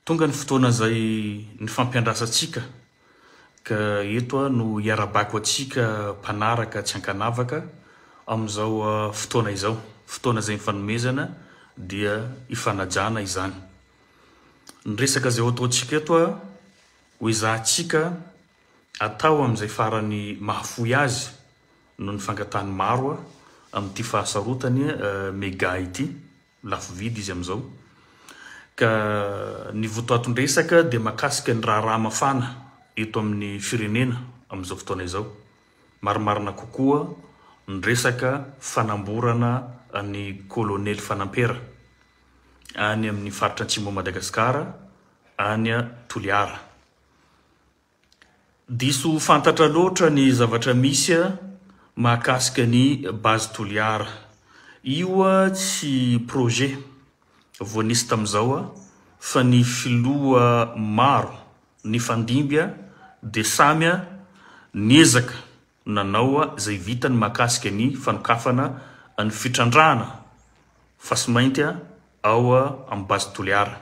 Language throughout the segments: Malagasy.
Tonga ny fotoana izay nifampiandrasantsika ka eto no hiarabako antsika mpanaraka tsy ankanavaka amin'izao fotoana izao. Fotoana izay nifanomezana dia ifanajana izany. Ny resaka izay ho ataontsika eto ho ezahantsika atao amin'izay farany mahafoy azy noho ny fangatahan'ny maro amin'ity fahasarotany Mega ity. Lafo vidy izy amin'izao. Ka ny votoatin-dresaka dia mahakasika ny raharaha mafana eto amin'ny firenena amin'izao fotoana izao. Marimarina kokoa ny resaka fanamborana an'i Kolonely Fanampera any amin'ny faritra Atsimon'i Madagasikara any Toliara. Diso fantatra loatra ny zavatra misy mahakasika ny Base Toliara. Io tsy projet vao nisy tamin'izao fa ny filoha maro nifandimby dia samy niezaka nanao izay vitany mahakasika ny fanokafana ny fitrandrahana fasimainty ao amin'ny Base Toliara.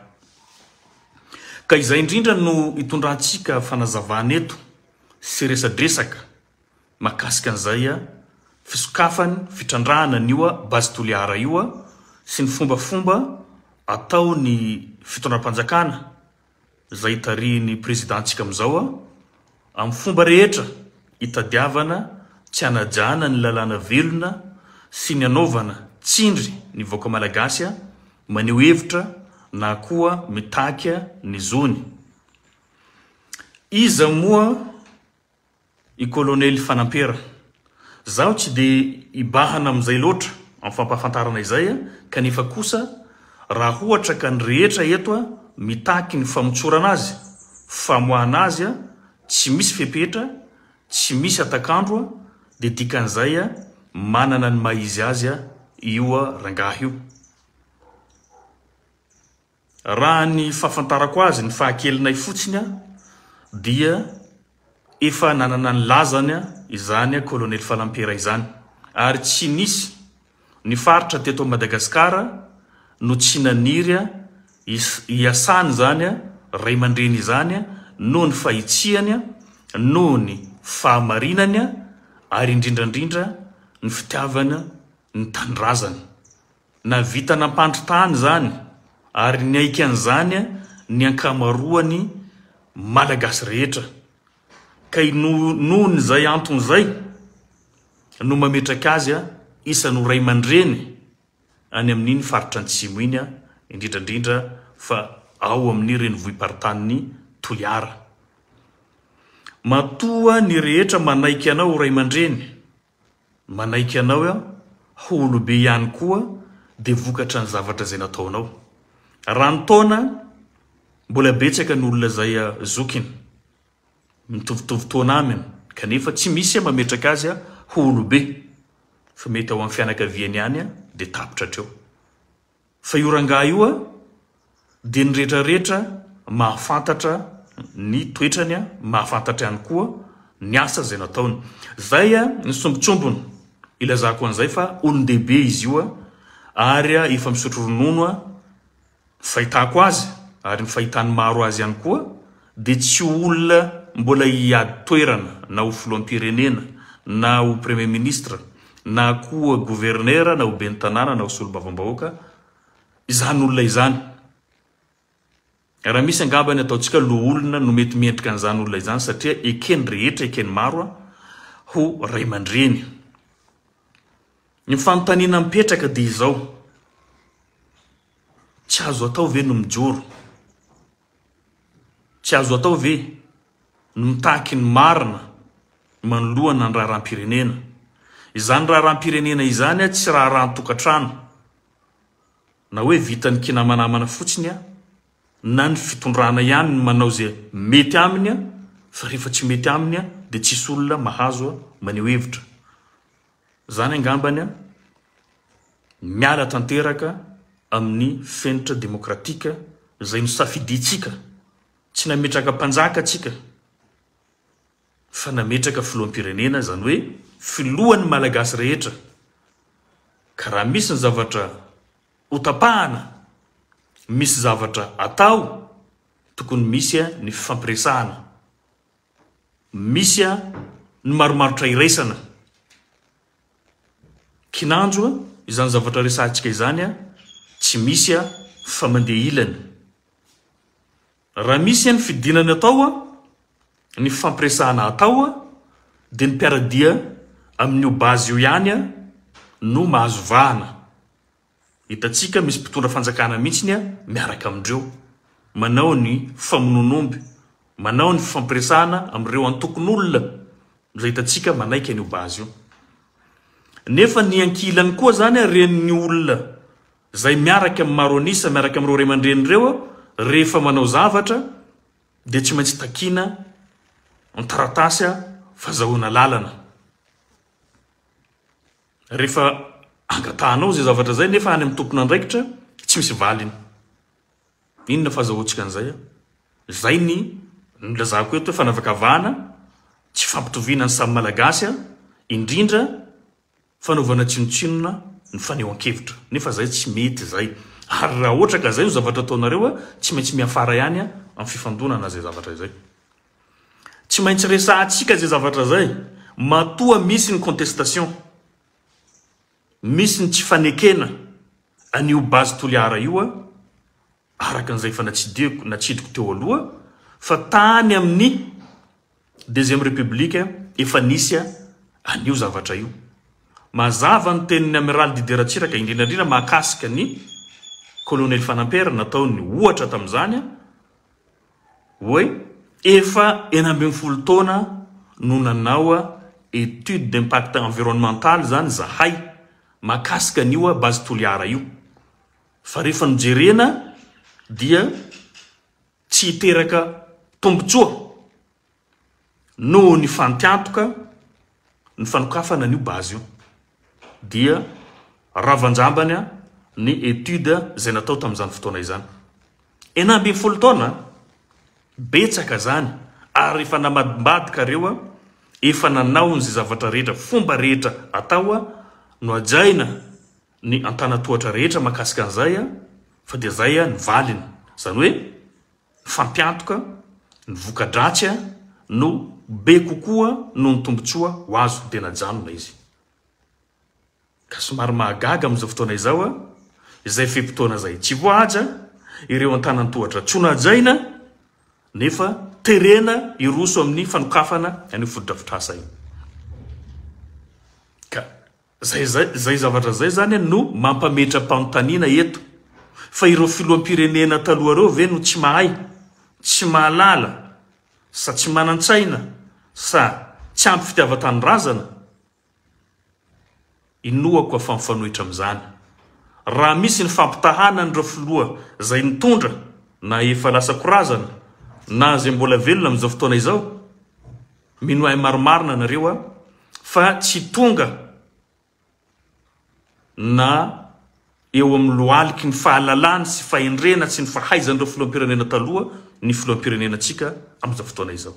Ka izay indrindra no itondrantsika fanazavana eto sy resadresaka mahakasika an'izay fisokafany fitrandrahana an'io Base Toliara io sy ny fombafomba ataon'ny fitondram-panjakana izay tarihin'ny Président-ntsika amin'izao amin'ny fomba rehetra hitadiavana tsy hanajana ny lalàna velona sy ny hanaovana tsindry ny vahoaka Malagasy maneho hevitra na koa mitaky ny zony. Iza moa I Kolonely Fanampera. Zaho tsy dia hibahana amin'izay loatra amin'ny fampahafantarana izay kanefa kosa raha ohatra ka ny rehetra eto mitaky ny famotsorana azy, famoahana azy tsy misy fepetra, tsy misy hatak'andro dia dikan'izay manana ny maha izy azy io rangahy io. Raha ny fahafantarako azy, ny fahakelinay fotsiny dia efa nanana ny lazany izany Colonel Falampera izany ary tsy nisy ny faritra teto Madagasikara no tsy naniry hiasany izany ray aman-dreny izany noho ny fahitsiany, noho ny fahamarinany ary indrindra indrindra ny fitiavany ny tanindrazany. Nahavita nampandry tany izany ary niaiky an'izany ny ankamaroan'ny Malagasy rehetra. Ka nohon'izay antony izay no mametraka azy isan'ny ho raimandreny any amin'iny faritra Antsimo iny, indrindra indrindra fa ao amin'ny renivohi-paritanin'i Toliara. Matoa ny rehetra manaiky anao ho raimandreny, Manaiky anao aho ho olobe ihany koa dia vokatra ny zavatra izay nataonao. Raha ny taona, mbola betsaka ny olona izay zokiny, mitovitovy taona aminy kanefa tsy misy mametraka azy ho olobe fa mety ao amin'ny fianakaviany ihany dia tapitra hatreo. Fa io rangahy io a, dia ny retraretra mahafantatra ny toetrany a, mahafantatra ihany koa ny asa izay nataony. Zay a, ny sombintsombiny ilazako an'izay fa olon-dehibe izy io a, ary a efa misotro ronono a, ny fahitako azy ary ny fahitan'ny maro azy ihany koa dia tsy olona mbola hiady toerana na ho filoham-pirenena na ho premier ministre na koa gouverneur na ho ben'ny tanàna na ho solombavambahoaka izany olona izany. Raha misy angamba ny ataontsika loholona no mety mendrika an'izany olona izany satria eken'ny rehetra, eken'ny maro ho ray aman-dreny. Ny fanontaniana mipetraka dia izao, tsy azo atao ve no mijoro? Tsy azo atao ve ny mitaky ny marina manoloana ny raharaham-pirenena? Izany raharaham-pirenena izany tsy raharahan-tokantrano na hoe vitan'ny kinamanamana fotsiny na ny fitondrana ihany no manao izay mety aminy fa rehefa tsy mety aminy dia tsisy olona mahazo maneho hevitra. Izany angambany miala tanteraka amin'ny fenitra demokratika izay nosafidiantsika. Tsy nametraka mpanjaka tsika fa nametraka filoham-pirenena, izany hoe filohan'ny Malagasy rehetra. Ka raha misy ny zavatra hotapahana, misy zavatra atao. Tokony misy ny fifampiresahana. Misy ny marimaritra iraisana. Kinanjo, izany zavatra resahantsika izany tsy misy fa mandeha ilany. Raha misy ny fidinana atao, ny fifampiresahana atao dia ny mpiara-dia amin'io base io ihany no mahazo vahana. Hitantsika misy mpitondra fanjakana mihitsy miaraka amindreo manao ny famonoan'omby, manao ny fifampiresahana amin'ireo antokon'olona izay hitantsika manaiky an'io base io. Nefa ny ankilany koa zany ren'ny olona izay miaraka amin'ny maro an'isa, miaraka amin'ireo ray aman-dreny ireo rehefa manao zavatra dia tsy maintsy takiana ny taratasy fazahoana lalana. Rehefa angatahanao izay zavatra izay nefa any amin'ny tompon'andraikitra tsy misy valiny. Inona fahazahoantsika an'izay? Izay ny nilazako eto hoe fanavakavahana, tsy fampitoviana ny samy Malagasy, indrindra fanaovana tsinontsinona ny fanehoan-kevitra. Nefa izay tsy mety izay. Ary raha ohatra ka izay no zavatra ataonareo, tsy maintsy miafara ihany amin'ny fifandonana izay zavatra izay. Tsy maintsy resahantsika izay zavatra izay matoa misy ny contestation, misy ny tsy fanekena an'io base Toliara io araka an'izay efa natsidihiko natsidiko teo aloha fa tany amin'ny deuxième république efa nisy an'io zavatra io. Mazava ny tenin'ny Amiraly Didier Ratsiraka indrindra indrindra mahakasika ny Colonel Fanampera nataony ohatra tamin'izany Hoe efa 16 taona no nanao étude d'impact environnemental zany zahay mahakasika an'io base Toliara io. Fa rehefa nojerena dia tsy hiteraka tombotsoa noho ny fantiantoka ny fanokafana an'io base io. Dia ravanjambany ny étude izay natao tamin'izany fotoana izany. 16 taona, betsaka zany, ary efa namadimbadika reo, efa nanao ny zay zavatra rehetra, fomba rehetra atao, nohajaina ny antanatohatra rehetra makasika an'izay, fa dia zay ny valiny, zany hoe mifampiantoka, ny voka-dratsy no be kokoa noho ny tombotsoa ho azo, dia najanona izy. Ka somary mahagaga amin'izao fotoana izao izay fe-potoana izay tsy voahaja, ireo antanan-tohatra tsy ho nahajaina nefa terena hiroso amin'ny fanokafana an'io fotodrafitrasa io. Ka izay izay zavatra izay izany no mampametra-panontaniana eto fa ireo filoham-pirenena taloha ireo ve no tsy mahay, tsy mahalala sa tsy manan-tsaina sa tsy ampy fitiavan-tanindrazana? Inoako fa mifanohitra amin'izany. Raha misy ny fampitahana an'ireo filoha izay nitondra na efa lasa korazana na izay mbola velona amin'izao fotoana izao, mino ahy marimarina nareo a, fa tsy tonga na eo amin'ny lohaliky ny fahalalany sy fahendrena sy ny fahaizan'ireo filoham-pirenena taloha ny filoham-pirenenantsika amin'izao fotoana izao.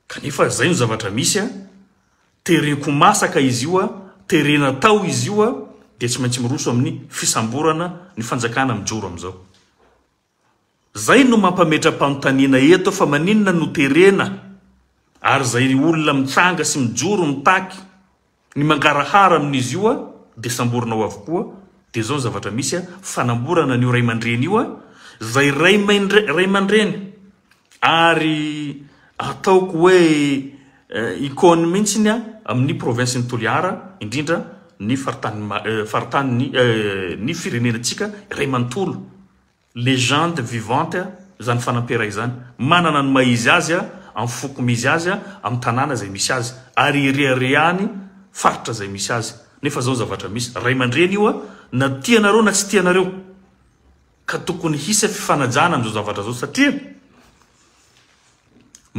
Kanefa izay no zavatra misy a, teren-ko masaka izy io a, terena atao izy io a, dia tsy maintsy miroso amin'ny fisamborana ny fanjakana mijoro amin'izao. Izay no mampametra-panontaniana eto fa maninona no terena ary izay olona mitsanga sy mijoro mitaky ny mangarahara amin'izy io a, dia samborina ao avokoa, dia izao ny zavatra misy a, fanamborana an'io ray aman-dreny io a, izay ray ray aman-dreny ary ataoko hoe icône mihitsiny a, amin'ny province-n'i Toliara, indrindra ny faritanin'i faritanin'ny ny firenenantsika iray manontolo. Legende vivante izany Fanampera izany. Manana ny maha izy azy amin'ny foko mizy azy, amin'ny tanàna izay misy azy. Ary ireharehany faritra izay misy azy. Nefa izao ny zavatra misy. Ray aman-dreny io na tianareo na tsy tianareo. Ka tokony hisy fifanajana amin'izao zavatra izao satria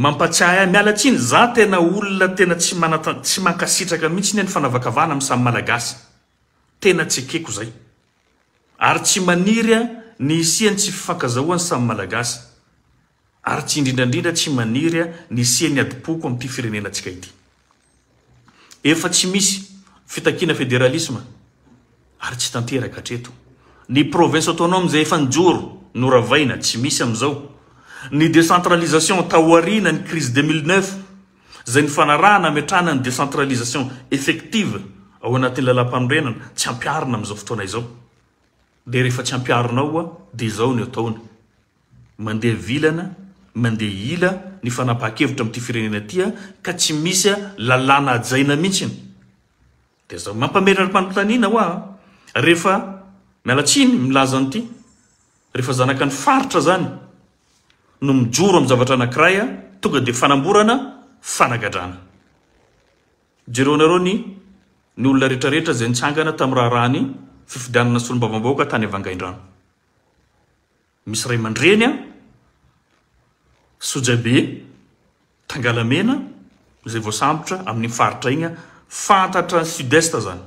mampatsiahy ahy, miala tsiny, za tena olona tena tsy manata- tsy mankasitraka mihitsy ny fanavakavahana amin'ny samy Malagasy. Tena tsy ekeko izay. Ary tsy maniry ny hisian'ny tsy fifankazahoan'ny samy Malagasy. Ary tsy indrindra indrindra tsy maniry ny hisian'ny adim-poko amin'ity firenenantsika ity. Efa tsy misy fitakiana federalisma ary tsy tanteraka hatreto. Ny province autonome izay efa nijoro, noravaina, tsy misy amin'izao. Ny décentralisation taoriana ny crise 2009 izay nifanarahana hametrahana ny décentralisation effective ao anatin'ny lalàmpanorenana tsy ampiharina amin'izao fotoana izao. Dia rehefa tsy ampiharina ao dia izao no ataony. Mandeha vilana, mandeha ila ny fanapahan-kevitra amin'ity firenena ity ka tsy misy lalàna hajaina mihitsy. Dia zao mampametra-panontaniana hoa a! Rehefa, miala tsiny milaza an'ity, rehefa zanaka ny faritra zany no mijoro amin'ny zavatra anankiray a, tonga dia fanamborana, fanagadrana. Jereo nareo ny ny olona rehetrarehetra izay nitsangana tamin'ny raharahan'ny fifidianana solombavambahoaka tany Vangaindrano. Misy ray aman-dreny a, sojabe, tangalamena izay voasambotra amin'iny faritra iny, fantatra ny sud-est zany.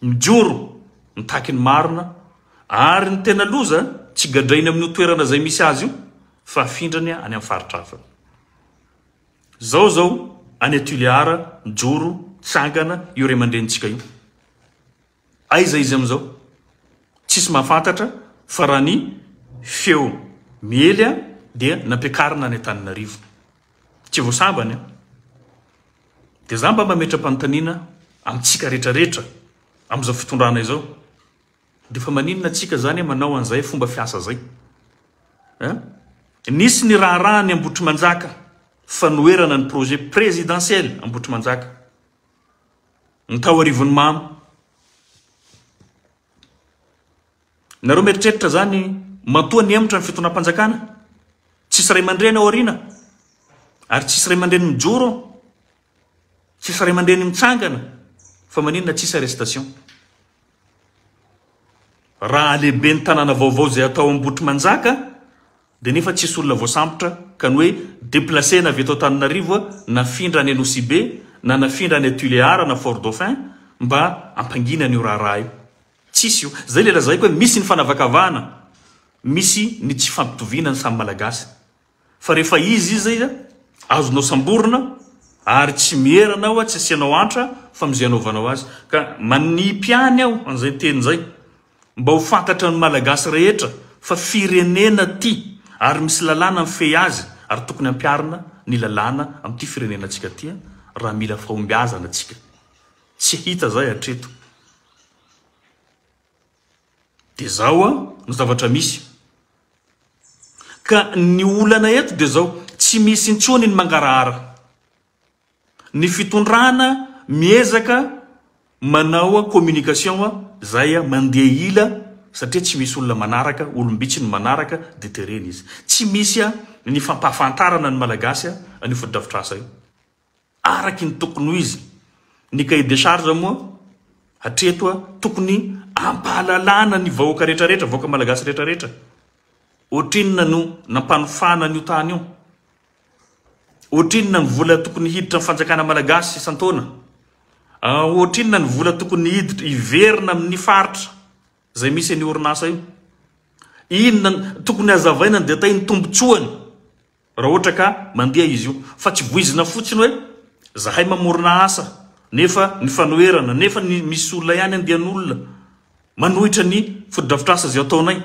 Mijoro, mitaky ny marina ary ny tena loza tsy gadrainy amin'io toerana izay misy azy io fa afindrany any amin'ny faritra hafa. Zao zao any Tuléar mijoro, tsangana io ray aman-drenintsika io. Aiza izy amin'izao? Tsisy mahafantatra fa raha ny feo miely dia nampiakarina any Antananarivo. Tsy vao sambany an! Dia za mba mametra-panontaniana amintsika rehetra rehetra amin'izao fitondrana izao, dia fa maninona tsika zany manao an'izay fomba fiasa zay? Hein? Nisy ny raharaha ny Ambohitrimanjaka, fanoherana ny projet présidentiel Ambohitrimanjaka. Ny tao Arivonimamo. Nareo mieritreritra zany matoa nihemotra ny fitondram-panjakana? Tsisy ray aman-dreny ao aoriana? Ary tsisy ray aman-dreny mijoro ao? Tsisy ray aman-dreny mitsangana? Fa maninona tsisy arrestation? Raha lehiben'ny tanàna vaovao izay atao Ambohitrimanjaka dia nefa tsisy olona voasambotra ka ny hoe deplacer-na avy eto Antananarivo nafindra any Anosibe na nafindra any Tuléar na Fort Dauphin mba hampangina an'io raharaha io. Tsisy io. Zay le lazaiko hoe misy ny fanavakavahana, misy ny tsy fampitoviana ny samy Malagasy. Fa rehefa izy izy azonao samborina ary tsy miera anao tsy asianao antra fa amizay anaovanao azy. Ka manipy ihany aho an'izay teny izay mba ho fantatra ny Malagasy rehetra fa firenena ty ary misy lalàna mifehy azy ary tokony ampiharina ny lalàna amin'ity firenenantsika ty raha mila fahombiazana tsika. Tsy hita zay hatreto. Dia zao no zavatra misy. Ka ny olana eto dia zao, tsy misy intsony ny mangarahara. Ny fitondrana miezaka manao communication zay mandeha ila satria tsy misy olona manaraka, olom-bitsy no manaraka dia terena izy. Tsy misy ny fampahafantarana ny Malagasy an'io fotodrafitrasa io. Araky ny tokony ho izy. Ny cahier de charge moa hatreto tokony ampahalalana ny vahoaka rehetra rehetra, vahoaka malagasy rehetra rehetra. Ohatrinona no nampanofana an'io tany io? Ohatrinona ny vola tokony hiditra amin'ny fanjakana malagasy isan-taona? Ohatrinona ny vola tokony hiditra hiverina amin'ny faritra izay misy an'io orinasa io? Inona tokony hazavaina ny détail ny tombontsoany? Raha ohatra ka mandeha izy io, fa tsy voizina fotsiny hoe zahay mamorona asa nefa ny fanoherana, nefa ny misy olona ihany andian'olona manohitra ny fotodrafitrasa izay ataonay.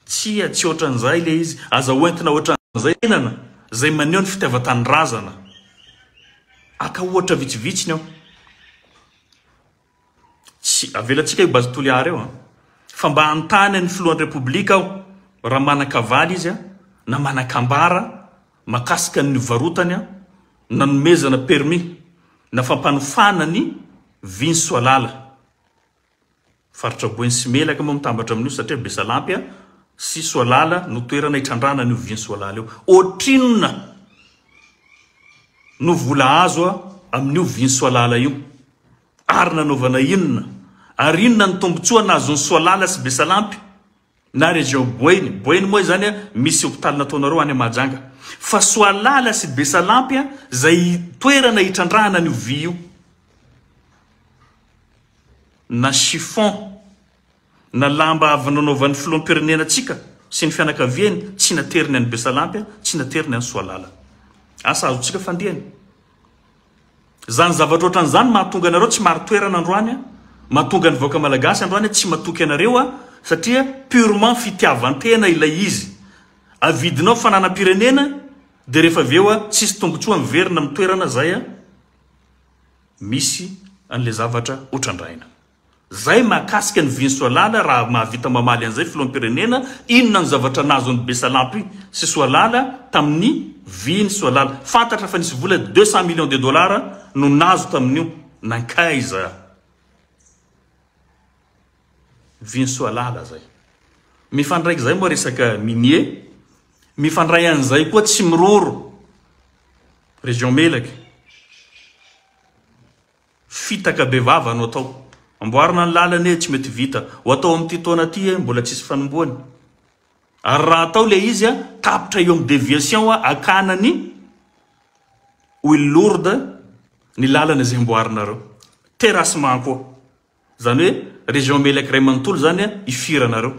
Tsia, tsy ohatran'izay ilay izy. Aza hoentina ohatran'izay fiainana izay maneho ny fitiavan-tanindrazana. Haka ohatra vitsivitsy ny aho. Tsy avelantsika io base Toliara io an! Fa mba hanontany an'ny filohan'ny Repoblika aho raha manan-kavaly izy na manan-kambara makasika ny nivarotany nanomezana permis na fampanofana ny vy ny Soalala. Faritra Boeny sy Melaka moa mitambatra amin'io satria Besalampy sy Soalala no toerana hitrandrahana an'io vy ny Soalala io. Ohatrinona no vola azo amin'io vy ny Soalala io? Ary nanaovana inona? Ary inona ny tombotsoa nahazon'i Soalala sy Besalampy na région Boeny? Boeny moa izany misy hopitaly nataonareo any Mahajanga. Fa Soalala sy Besalampy izay toerana hitrandrahana an'io vy io. Na chiffon na lamba avy nanaovan'ny filoham-pirenena antsika sy ny fianakaviany tsy nateriny any Besalampy, tsy nateriny any Soalala. Asa azontsika fandihana. Izany zavatra ohatran'izany mahatonga anareo tsy marin-toerana androany, mahatonga ny vahoaka malagasy androany tsy matoky anareo satria purement fitiavan-tena ilay izy. Avidinao fananam-pirenena dia rehefa avy eo tsisy tombotsoa miverina amin'ny toerana izay misy an'ilay zavatra hotrandrahina. Zay mahakasika ny viny Soalala raha mahavita mamaly an'izay filoham-pirenena, inona no zavatra nahazo an'i Besalampy sy Soalala tamin'ny viny Soalala? Fantatra fa nisy vola 200 millions de dollars no nazo tamin'io, nankaiza? Viny Soalala zay. Mifandraika zay moa resaka minier, mifandray an'izay koa Tsimiroro, région Melaky. Fitaka be vava no atao. Amboarina ny lalana e, tsy mety vita. Ho atao amin'ity taona ity e, mbola tsisy fanombohany. Ary raha atao le izy a, tapitra eo amin'ny déviation a, akana ny huile lourde ny lalana izay amboarinareo. Terrassement koa. Izany hoe région Melaky iray manontolo izany a, ifiranareo.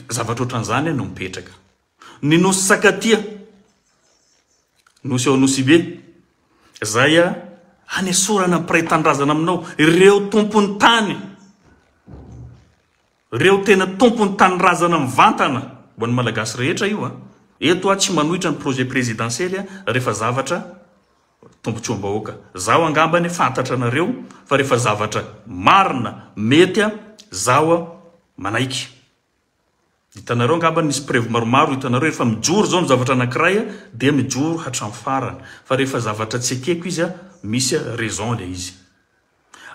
Zavatra ohatran'izany no mipetraka. Ny Nosy Sakatia, Nosy ao Anosibe, izay hanesorana ny mpiray tanindrazana aminao, ireo tompon'ny tany, ireo tena tompon'ny tanindrazana mivantana, ho an'ny Malagasy rehetra io an. Eto aho tsy manohitra ny projet présidentiel rehefa zavatra tombontsoam-bahoaka. Zaho angambany fantatra anareo fa rehefa zavatra marina, mety, zaho manaiky. Hitanareo angamba nisy preuve maromaro hitanareo rehefa mijoro zao ny zavatra anakiray dia mijoro hatramin'ny farany fa rehefa zavatra tsy ekeko izy misy raison le izy.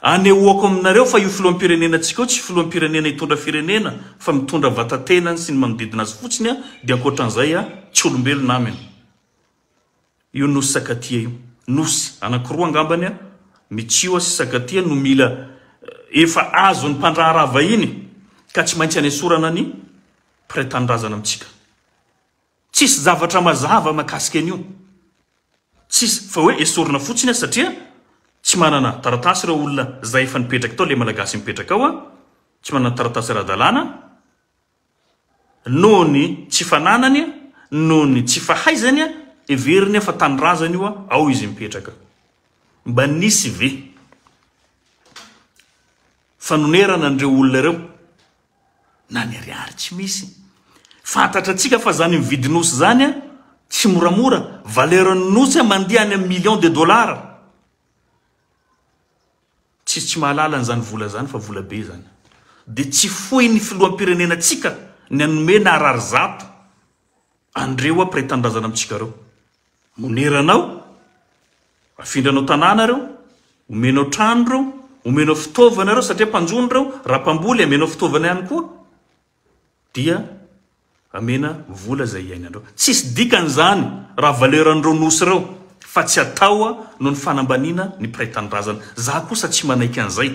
Anehoako aminareo fa io filoham-pirenena tsika io tsy filoham-pirenena hitondra firenena fa mitondra vatatenany sy ny manodidina azy fotsiny dia ankoatran'izay tsy olombelona aminy. Io nosy Sakatia io. Nosy anankiroa angambany Michio sy Sakatia no mila efa azon'ny mpandraharaha vahiny ka tsy maintsy anesorana ny mpiray tanindrazana amintsika. Tsisy zavatra mazava makasika an'io. Tsisy fa hoe esorina fotsiny satria tsy manana taratasy ireo olona izay efa nipetraka tao, ilay Malagasy mipetraka ao, tsy manana taratasy ara-dalàna. Noho ny tsy fananany, noho ny tsy fahaizany, heveriny fa tanindrazany io, ao izy mipetraka. Mba nisy ve fanonerana an'ireo olona ireo? Na ny ariary tsy misy. Fantatra antsika fa zany mividy nosy zany tsy moramora, valeur ny nosy mandeha any amin'ny millions de dollars. Tsisy tsy mahalala an'izany vola zany fa vola be zany. Dia tsy foin'ny filoham-pirenena tsika ny hanome na harary zato an'ireo mpiray tanindrazana amintsika ireo. Moneranao, afindranao tanàna ireo, omenao trano ireo, omenao fitaovana ireo satria mpanjono ireo, raha mpamboly amenao fitaovana ihany koa. Dia amena vola izay iainanreo. Tsisy dikany izany raha valeur an'ireo nosy ireo fa tsy atao noho ny fanambaniana ny mpiray tanindrazana. Za kosa tsy manaiky an'izay.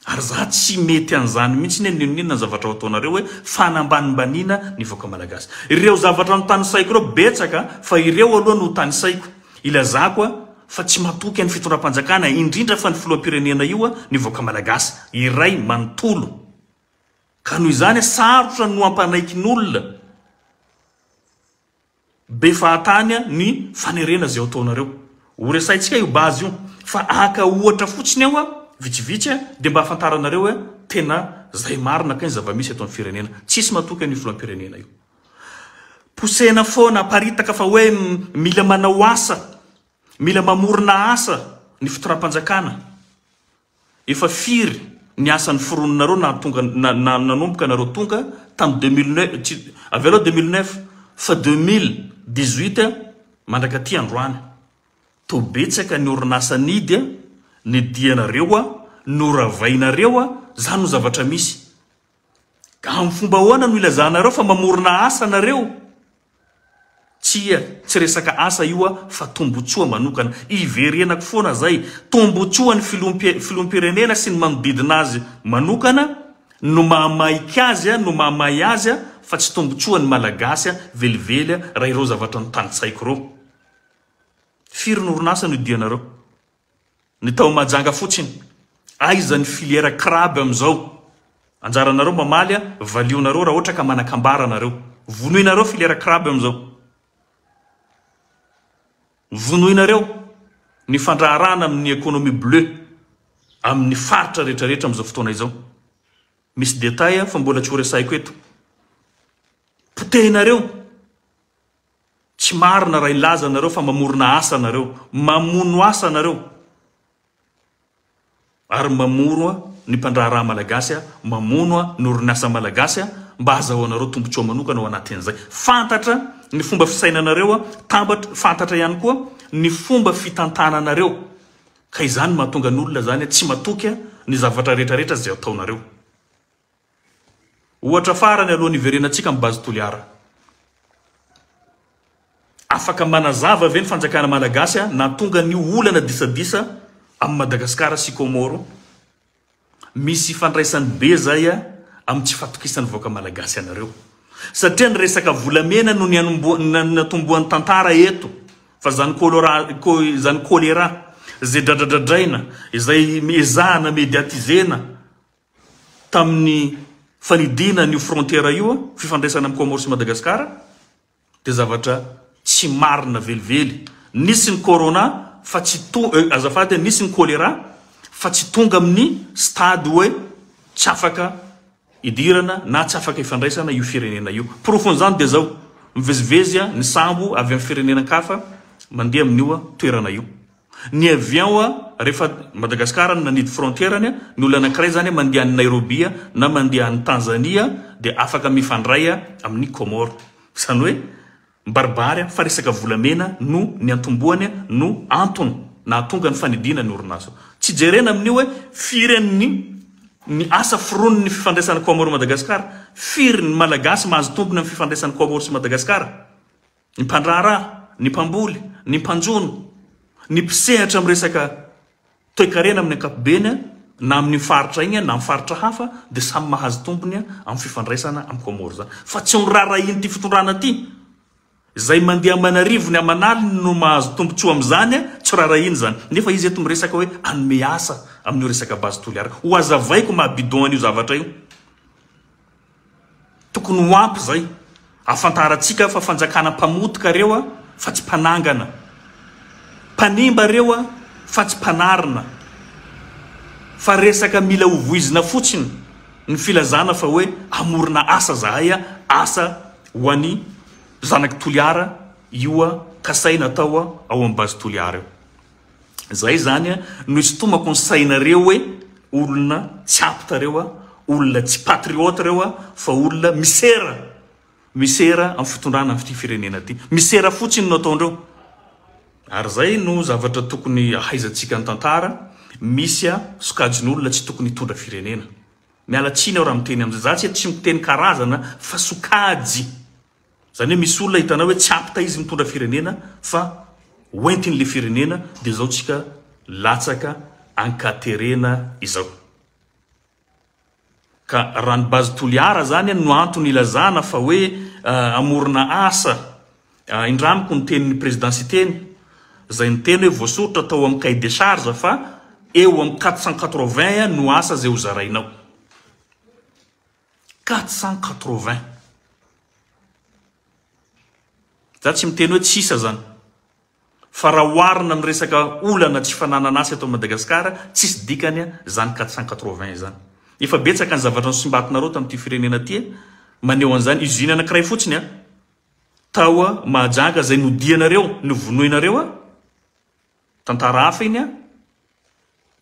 Ary za tsy mety an'izany mihitsy ny n'inon'inona ny zavatra ho ataonareo hoe fanambanimbaniana ny vahoaka malagasy. Ireo zavatra notanisaiko ireo betsaka fa ireo aloha no tanisaiko. Ilazako fa tsy matoky an'ny fitondram-panjakana indrindra fa ny filoham-pirenena io ny vahoaka malagasy iray manontolo. Ka noho izany sarotra no hampanaikin'olona be fahatany ny fanerena izay ataonareo. Ho resahintsika io base io fa haka ohatra fotsiny aho vitsivitsy dia mba hahafantaranareo hoe tena zay marina kay ny zava-misy eto amin'ny firenena. Tsisy matoky an'io filoham-pirenena io. Posena foana, aparitaka fa hoe mila manao asa, mila mamorona asa ny fitondram-panjakana. Efa firy ny asa noforoninareo nahatonga na nanomboka nareo tonga tam 2009 tsy avelao 2009 fa 2018 mandraka aty androany to betsaka ny orinasa nidy ny dianareo a noravainareo a zany no zavatra misy ka am fomba ahoana no ilazanareo fa mamorona asa nareo Tsia, tsy resaka asa io fa tombotsoa manokana. Iverenako foana zay, tombotsoan'ny filoham-pirenena sy ny manodidina azy manokana no mahamaika azy no mahamay azy fa tsy tombotsoan'ny Malagasy velively raha ireo zavatra notanisaiko ireo. Firy ny orinasa no idianareo? Ny tao Mahajanga fotsiny. Aiza ny filière crabe amin'izao? Anjaranareo mamaly a, valionareo raha ohatra ka manan-kambara nareo. Vonoinareo filière crabe amin'izao. Vonoinareo ny fandraharahana amin'ny économie bleue amin'ny faritra rehetra rehetra amin'izao fotoana izao. Misy détail fa mbola tsy ho resahiko eto. Potehinareo. Tsy marina raha hilaza nareo fa mamorona asa nareo. Mamono asa nareo. Ary mamoro ny mpandraharaha malagasy, mamono ny orinasa malagasy mba hazahoanareo tombotsoa manokana ao anatin'izay. Fantatra ny fomba fisainanareo, tambatra, fantatra ihany koa ny fomba fitantananareo. Ka izany mahatonga ny olona izany tsy matoky ny zavatra rehetra rehetra izay ataonareo. Ohatra farany alohan'ny hiverenantsika amin'ny Base Toliara. Afaka manazava ve ny fanjakana malagasy nahatonga an'io olana disadisa amin'i Madagasikara sy Comores? Misy ifandraisany be zay amin'ny tsy fatokisan'ny vahoaka malagasy anareo. Satria ny resaka volamena no nianombohan'ny tantara eto fa zany cholera zany choléra izay dradradradraina, izay ezahana mediatizena tamin'ny fanidiana an'io frontière io, fifandraisana amin'i Comores sy Madagascar, dia zavatra tsy marina velively. Nisy ny corona fa tsy to, azafady, nisy ny choléra fa tsy tonga amin'ny stade hoe tsy afaka idirana na tsy afaka ifandraisana io firenena io. Porofon'izany dia izao, mivezivezy ny sambo avy amin'ny firenena-kafa mandeha amin'io toerana io. Ny avion rehefa Madagascar no nanidy frontière-ny, ny olona anankiray zany mandeha any Nairobi na mandeha any Tanzania dia afaka mifandray amin'ny Comores. Izany hoe mibaribary fa resaka volamena no niantombohany no antony nahatonga ny fanidiana ny orinasa. Tsy jerena amin'io hoe firy ny ny asa foronin'ny fifandraisan'i Comores Madagascar, firy ny Malagasy mahazo tombony amin'ny fifandraisan'i Comores sy Madagascar. Ny mpandraharaha, ny mpamboly, ny mpanjono, ny mpisehatra amin'ny resaka toekarena amin'ny ankapobeny na amin'iny faritra iny na amin'ny faritra hafa dia samy mahazo tombony amin'ny fifandraisana amin'i Comores izany. Fa tsy noraharahian'ity fitondrana ity. Izay mandeha aman'arivony aman'aliny no mahazo tombontsoa amin'izany, tsy raharahiany izany. Nefa izy eto miresaka hoe hanome asa amin'io resaka Base Toliara. Ho hazavaiko maha bidon an'io zavatra io. Tokony ho ampy izay ahafantarantsika fa fanjakana mpamotika reo fa tsy mpanangana. Mpanimba reo fa tsy mpanarina. Fa resaka mila ho voizina fotsiny ny filazana fa hoe hamorona asa zahay asa ho an'i zanak'i Toliara io kasaina atao ao amin'ny base Toliara io. Zay zany no isintomako ny sainareo hoe olona tsy apte reo a, olona tsy patriote reo a, fa olona misera, misera amin'ny fitondrana an'ity firenena ty. Misera fotsiny no ataondreo. Ary zay no zavatra tokony ahaizantsika ny tantara, misy sokajin'olona tsy tokony hitondra firenena. Miala tsiny aho raha miteny amin'izay, za tsy tsy miteny karazana fa sokajy. Zany hoe misy olona hitanao hoe tsy apte izy mitondra firenena fa hoentiny le firenena de zao tsika latsaka ankaterena izao. Ka raha ny base Toliara zany no antony ilazana fa hoe hamorona asa, indramiko ny tenin'ny président Siteny zay niteny hoe voasoritra tao amin'ny cahier des charges fa eo amin'ny 480 no asa zay ho zarainao. 480. Za tsy miteny hoe tsy isa zany. Fa raha oharina amin'ny resaka olana tsy fananana asa eto Madagascar, tsisy dikany zany 480 izany. Efa betsaka ny zavatra nosimbatinareo tamin'ity firenena ity maneho an'izany. Usine anankiray fotsiny tao Mahajanga izay nodianareo, novonoinareo. Tantara hafa iny an!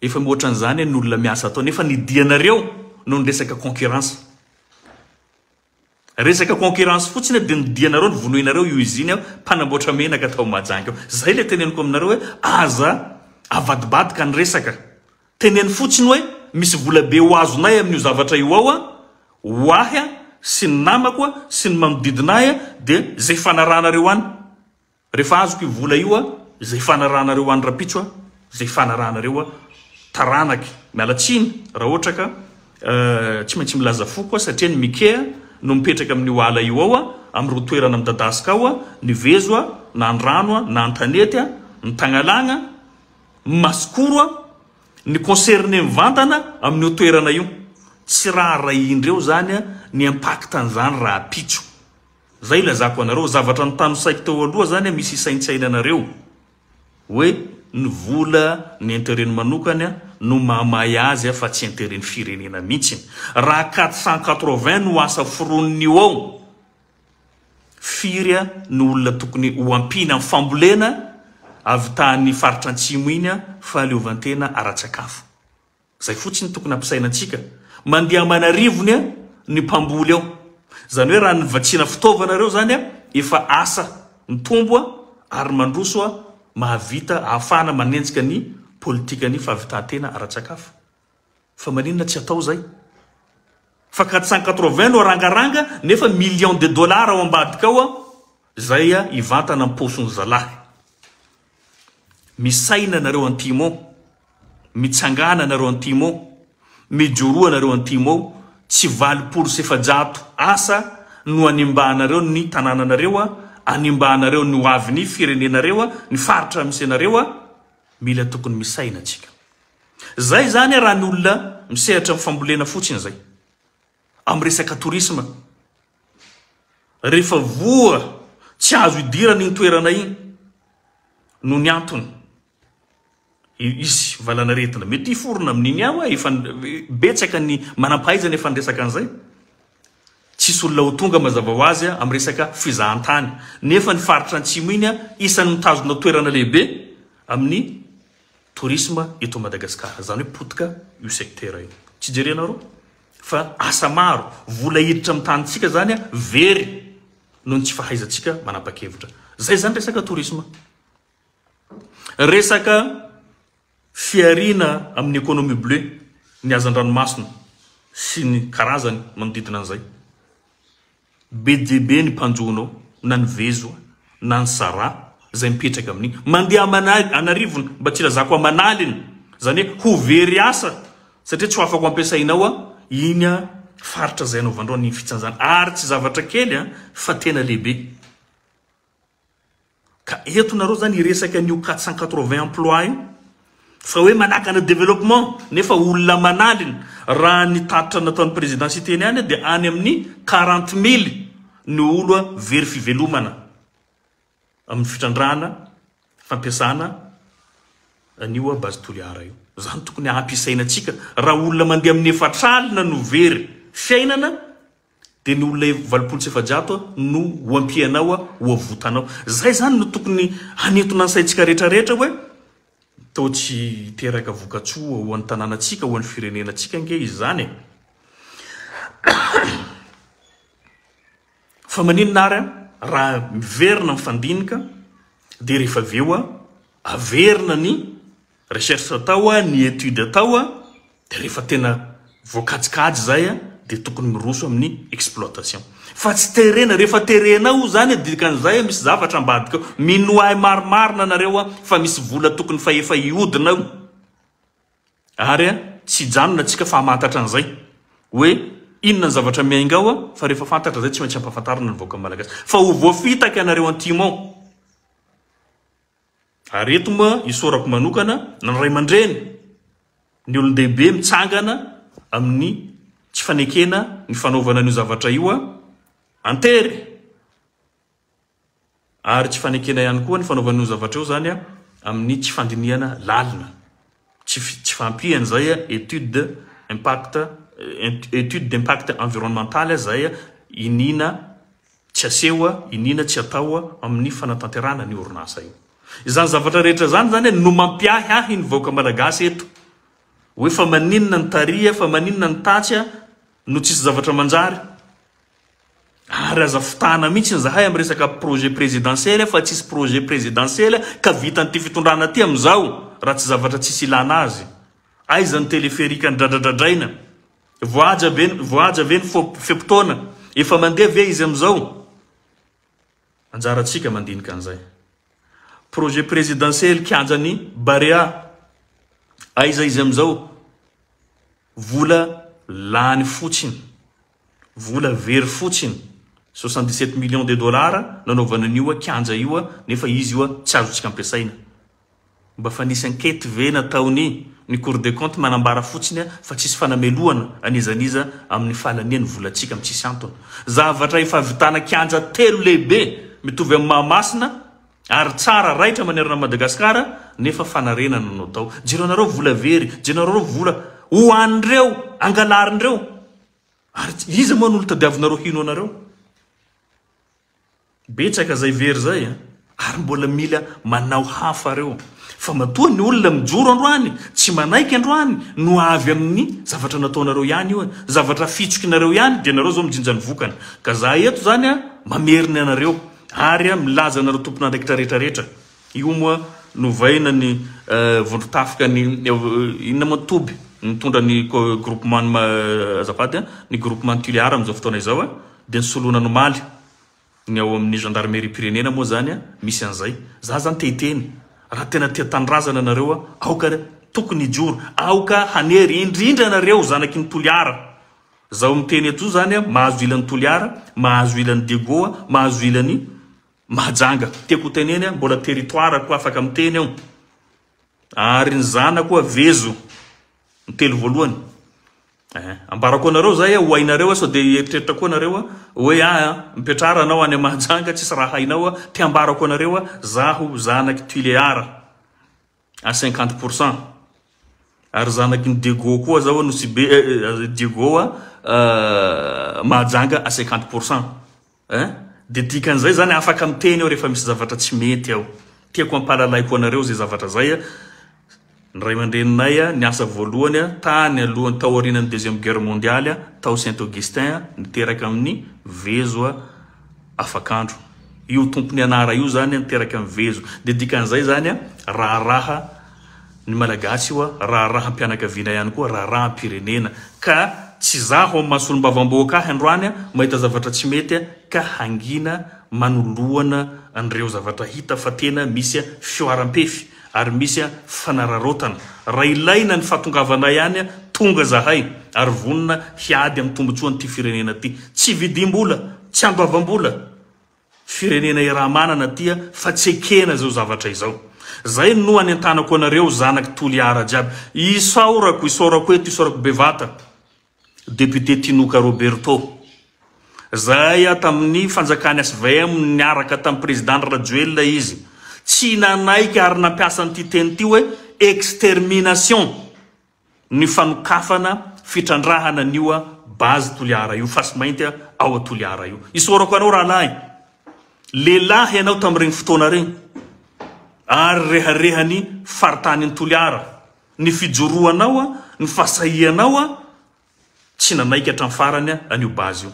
Efa mihoatra an'izany ny olona miasa ato nefa ny dianareo noho ny resaka concurrence. Resaka concurrence fotsiny dia ny dianareo no vonoinareo io usine mpanamboatra menaka tao Mahajanga io. Zay le teneniko aminareo hoe aza avadibadika ny resaka. Teneno fotsiny hoe misy vola be ho azonay amin'io zavatra io ao an, ho ahy sy ny namako sy ny manodidina ahy dia zay fanarahanareo any. Rehefa azoko io vola io a, izay ifanarahanareo any rapitso a, izay ifanarahanareo a, taranaky, miala tsiny raha ohatra ka tsy maintsy milaza foko a, satria ny Mikea no mipetraka amin'io ala io ao a, amin'ireo toerana midadasika ao a, ny vezo a, na an-drano a, na an-tanety a, ny tagnalagna, ny masikoro a, ny concerné mivantana amin'io toerana io. Tsy raharahian-dreo izany a, ny impact an'izany rahapitso. Zay ilazako anareo, zavatra notanisaiko teo aloha zany misy isaintsainanareo hoe ny vola ny interet-ny manokana no mahamay azy fa tsy interet-ny firenena mihitsy. Raha 480 no asa foroniny io ao. Firy no olona tokony ho ampiana amin'ny fambolena avy tany faritra antsimo iny fahaleovantena ara-tsakafo? Zay fotsiny tokony hampisaina antsika. Mandeha aman'arivony ny mpamboly ao. Zany hoe raha ny vatsiana fitaovana reo zany efa asa mitombo ary mandroso mahavita ahafahana manenjika ny politikan'ny fahavitan-tena ara-tsakafo. Fa maninona tsy atao zay? Fa 480 no arangaranga nefa millions de dollars ao ambadika ao zay hivantana am paosiny zalahy. Misaina nareo antimo, mitsangana nareo antimo, mijoroa nareo antimo, tsy 480 asa no animbahanareo ny tanananareo, animbahanareo ny ho aviny firenenareo, ny faritra misy anareo, mila tokony misaina tsika. Zay zany raha ny olona misehatra amin'ny fambolena fotsiny zay. Amin'ny resaka tourisme. Rehefa voa tsy azo idirana iny toerana iny noho ny antony. Hisy valanaretina mety hiforona amin'iny ao, efa betsaka ny manampahaizana efa niresaka an'izay. Tsisy olona ho tonga mazava ho azy amin'ny resaka fizahantany. Nefa ny faritra antsimo iny isan'ny mitazona toerana lehibe amin'ny tourisme eto Madagascar, zany hoe potika io secteur io. Tsy jerenareo fa asa maro, vola hiditra amin'ny tanintsika zany very noho ny tsy fahaizantsika manapa-kevitra. Zay zany resaka tourisme. Resaka fihariana amin'ny économie bleue, ny hazan-dranomasina sy ny karazany manodidina an'izay. Be dia be ny mpanjono ao, na ny vezo na ny sara izay mipetraka amin'iny. Mandeha aman'arivony, mba tsy ilazako aman'aliny, izany hoe ho very asa satria tsy ho afaka ho ampiasainao iny faritra izay anaovandreo ny fitsanjana. Ary tsy zavatra kely fa tena lehibe. Ka eto nareo zany hiresaka an'io 480 emplois io fa hoe manakana développement nefa olona aman'aliny raha ny tatitra nataon'ny président Siteny ihany dia any amin'ny 40 mille ny olo very fivelomana amin'ny fitrandrahana fampiasana an'io base Toliara io. Zany tokony hampisaina antsika raha olona mandeha amin'ny efatr'alina no very fiainana Dia ny olona 480 no ho ampianao, ho avotanao. Zay zany no tokony hanintona ny saintsika rehetra rehetra hoe toa tsy hiteraka vokatsoa ho an'ny tanànantsika, ho an'ny firenenantsika ange izany e. Fa maninona ary raha miverina mifandinika dia rehefa avy eo averina ny Recherche atao a, ny étude atao a, dia rehefa tena voakajikajy izay a, dia tokony miroso amin'ny exploitation. Fa tsy terena, rehefa terena ao izany a, dikan'izay a misy zavatra ambadika ao. Minoa ahy marimarina nareo a, fa misy vola tokony fa efa hiodina ao. Ary a, tsy hijanona tsika fa hamantatra an'izay. Hoe inona ny zavatra miainga ao a, fa rehefa fantatra izay tsy maintsy ampahafantarina ny vahoaka malagasy. Fa ho voafitaka ianareo antimo ao. Ary eto moa isaorako manokana ny ray aman-dreny, ny olon-dehibe mitsangana amin'ny tsy fanekena ny fanaovana an'io zavatra io an-tery, ary tsy fanekena ihany koa ny fanaovana an'io zavatra io izany amin'ny tsy fandinihana lalina, tsy tsy fahampian'izay étude impact, étude d'impact environnemental izay iniana Tsy aseho, iniana tsy atao amin'ny fanatanterahana an'io orinasa io. Izany zavatra rehetra izany izany no mampiahy ahy ny vahoaka malagasy eto. Hoe fa maninona ny tary, fa maninona ny tatsy no tsisy zavatra manjary. Ary aza fitahana mihitsy izahay amin'ny resaka projet présidentiel fa tsisy projet présidentiel ka vitan'ity fitondrana ity amin'izao raha tsy zavatra tsisy ilana azy. Aiza ny téléphérique nidradradradraina? Voahaja ve voahaja ve ny fe-potoana? Efa mandeha ve izy amin'izao? Anjarantsika mandinika an'izay. Projet présidentiel kianjan'i Barea. Aiza izy amin'izao? Vola lany fotsiny. Vola very fotsiny. 77 millions de dollars nanaovana an'io kianja io nefa izy io tsy azontsika ampiasaina. Mba fa nisy enquete ve nataony ny cour des comptes manambara fotsiny fa tsisy fanamelohana an'iza n'iza amin'ny fahalanian'ny volantsika amin'ny tsisy antony. Zavatra efa ahavitana kianja telo lehibe mitovy amin'i Mahamasina ary tsara raitra manerana an'i Madagasikara nefa fanarenana no atao. Jerenareo vola very, jerenareo vola ho an'ireo angalarin'ireo. Ary iza moa no olo tadiavinareo hino anareo? Betsaka zay very zay a! Ary mbola mila manao hafa reo. Fa matoa ny olona mijoro androany, tsy manaiky androany, no avy amin'ny zavatra nataonareo ihany io e! Zavatra afitsokinareo ihany dia nareo zao mijinja ny vokany. Ka za eto zany a, mamerina anareo, ary milaza anareo tompon'andraikitra rehetra rehetra. Io moa novaina ny vondron-tafika ny inona moa toby nitondra ny groupement ny azafady a, ny groupement Tuléar amin'izao fotoana izao a, dia nisoloana ny omaly. Ny ao amin'ny gendarmerie-pirenena moa zany misy an'izay. Za zany te hiteny, raha tena tia tanindrazana nareo aoka tokony hijoro, aoka hanery, indrindra nareo zanaky ny Toliara. Zaho miteny eto io zany mahazo ilan'i Toliara, mahazo ilan'i Diego, mahazo ilan'i Mahajanga. Tiako ho teneny mbola territoire ko afaka miteny aho. Ary ny zanako vezo, ny telo voalohany. Eh, ambarako anareo zay ho hainareo sao dia hieritreritra koa nareo hoe ah, mipetrara anao any Mahajanga tsisy raha hainao, te ambarako anareo zaho zanaky Tuléar à 50% ary zanaky ny Diego koa zaho Nosy Be eh, Diego Mahajanga à 50%. Hein? Dia dikan'izay zany afaka miteny aho rehefa misy zavatra tsy mety aho. Tiako hampahalalaiko anareo izay zavatra izay. Ny ray aman-dreninay niasa voalohany tany alohan'ny tao aorianan'ny deuxième guerre mondiale tao Saint Augustin niteraka amin'ny Vezo afakandro. Io tompon'ny anara io zany niteraka amin'ny Vezo. Dia dikan'izay zany raharaha ny Malagasy io, raharaham-pianakaviana ihany koa, raharaham-pirenena. Ka tsy izaho amin'ny maha solombavambahoaka ahy androany mahita zavatra tsy mety ka hangina manoloana an'ireo zavatra hita fa tena misy fihoaram-pefy ary misy fanararaotana. Raha ilaina ny fahatongavanay any, tonga zahay ary vonona hiady amin'ny tombotsoan'ity firenena ity. Tsy vidim-bola, tsy andoavam-bola. Firenena iaraha-manana aty fa tsy ekena izao zavatra izao. Zay no anentanako anareo zanaky Toliara jiaby. Isaorako, isaorako eto, isaorako bevata Député Tinoka Roberto. Zay tamin'ny fanjakan'ny HVM niaraka tamin'ny Président Andry Rajoelina izy. Tsy nanaiky ary nampiasa an'ity teny ity hoe extermination. ny fanokafana fitrandrahana an'io base Toliara io, fasimainty ao Toliara io. Isaorako anao rahalahy, lehilahy ianao tamin'ireny fotoana ireny ary reharehan'ny faritanin'i Toliara ny fijoroanao, ny fahasahianao, Tsy nanaiky hatramin'ny farany an'io base io.